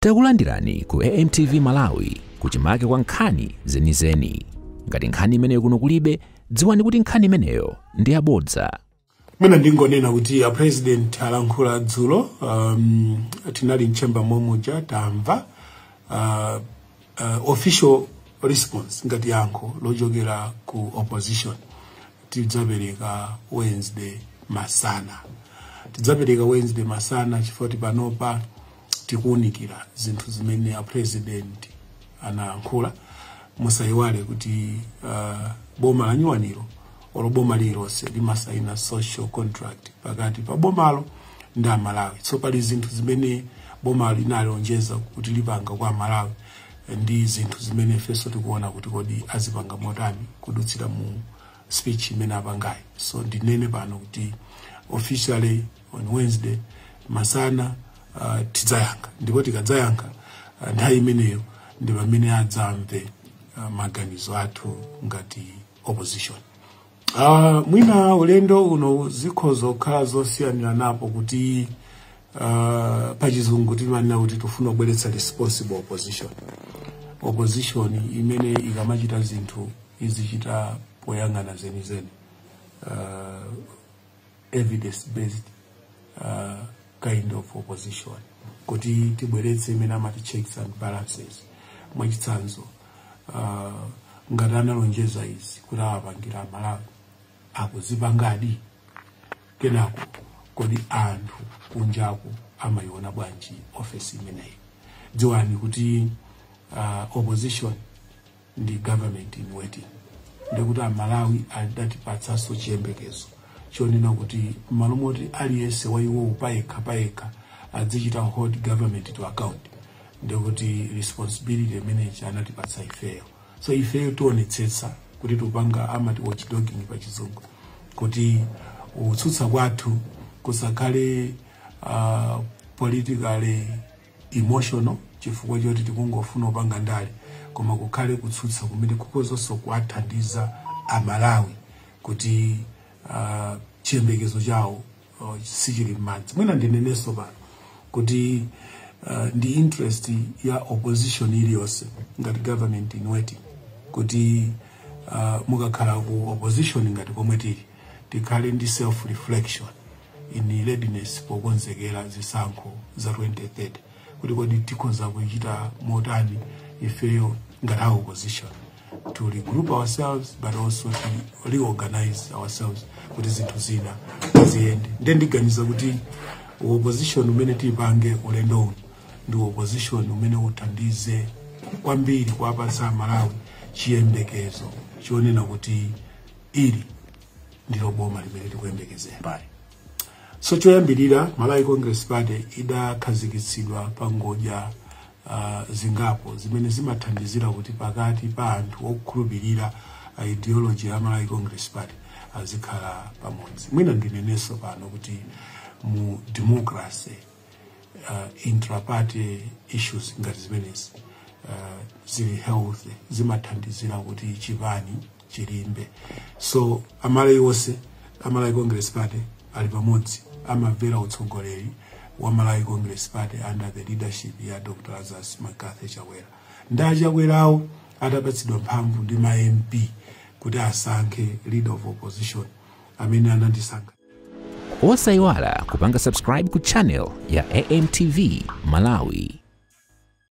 Takulandirani ku AMTV Malawi kuchimake kwa nkhani zenizeni. Ngati nkhani imeneyo kuno kulibe, dziwani kuti nkhani imeneyo ndi yabodza. Mwina ndingonena kuti a President alankhula dzulo. Tinali m'chamber momuja, tamva official response ngati yankho lochokera ku opposition. Tidzapereka Wednesday masana, tidzapereka Wednesday masana, chifukwa panopa tikuwunikira zinthu zimene a President anayankhula. Musayiwale kuti boma la nyuwaniro olo boma lililonse limasayina social contract pakati pa bomalo ndi Amalawi. So pali zinthu zimene boma linalonjeza kuti lipanga kwa Amalawi ndi zinthu zimene ifenso tikuona kuti kodi azipanga motani kudutsira mu speech imene apangayi. So ndinene pano kuti officially on Wednesday masana tidzayankha, ndipo tikadzayankha, nthawi imeneyo ndi pamene adzamve maganizo athu ngati opposition. Mwina ulendo uno zikhoza kukhala zosiyanira napo kuti pachizungu timanena kuti tifuna kubweretsa responsible opposition, opposition imene ikamachita zinthu izichita poyang'ana zenizeni, evidence based kind of opposition, kuti tibweretse imene amati checks and balances. Mwachitsanzo, ngati analonjeza izi kuti awapangira Amalawi, akuzipangadi? Kenako kodi anthu kunjaku amayiona bwanji ofesi imeneyi? Dziwani kuti opposition ndi government in waiting, ndikuti Amalawi adatipatsanso chiyembekezo chonena kuti m'malo moti aliyense wa iwowo payekha payekha adzichita hold government to account, ndikuti responsibility imeneyi anatipatsa ifeyo. So ifeyo tionetsetsa kuti tupanga amati watchdogging pa Chizungu, kuti kutsutsa kwathu kusakhale politically emotional chifukwa choti tikungofuna kupanga ndale, koma kukhale kutsutsa kumene kukozonso kuwathandiza Amalawi kuti chiyembekezo chawo sichili m'madzi. Mwina ndinenenso pano kuti ndi interest ya opposition iliyonse ngati government in waiting kuti mukakhala ku opposition ngati komwe tili, tikhale ndi self reflection in readiness pokonzekera zisankho za 2030, kuti kodi tikhoza kuchita motani ifeyo ngati a opposition to regroup ourselves but also to reorganize ourselves kuti zinthu zina ziyende. Ndiye ndiganiza kuti opposition umene tipange ulendo uno ndi opposition umene uthandize kwambiri kuwapatsa Malawi chiyembekezo chonena kuti ili ndilo boma limene tikuyembekezera pali. So choyambirira, Malawi Congress Party idakhazikitsidwa pa ngodya zingapo zimene zimathandizira kuti pakati pa anthu okhulupirira ideology ya Malawi Congress Party azikhala pamodzi. Mwina ndinenenso pano kuti mu democracy, intraparty issues ngati zimenezi zili healthy, zimathandizira kuti chipani chilimbe. So Amalawi onse a Malawi Congress Party ali pamodzi, amamvera utsogoleri wa Malawi Congress Party under the leadership ya Dr Lazarus McCarthy Chakwera. Ndi aChakwerawo atapatsidwa mphamvu ndi ma MP kuti asankhe leader of opposition amene anandisankha. Osayiwala kupanga subscribe ku channel ya AMTV Malawi.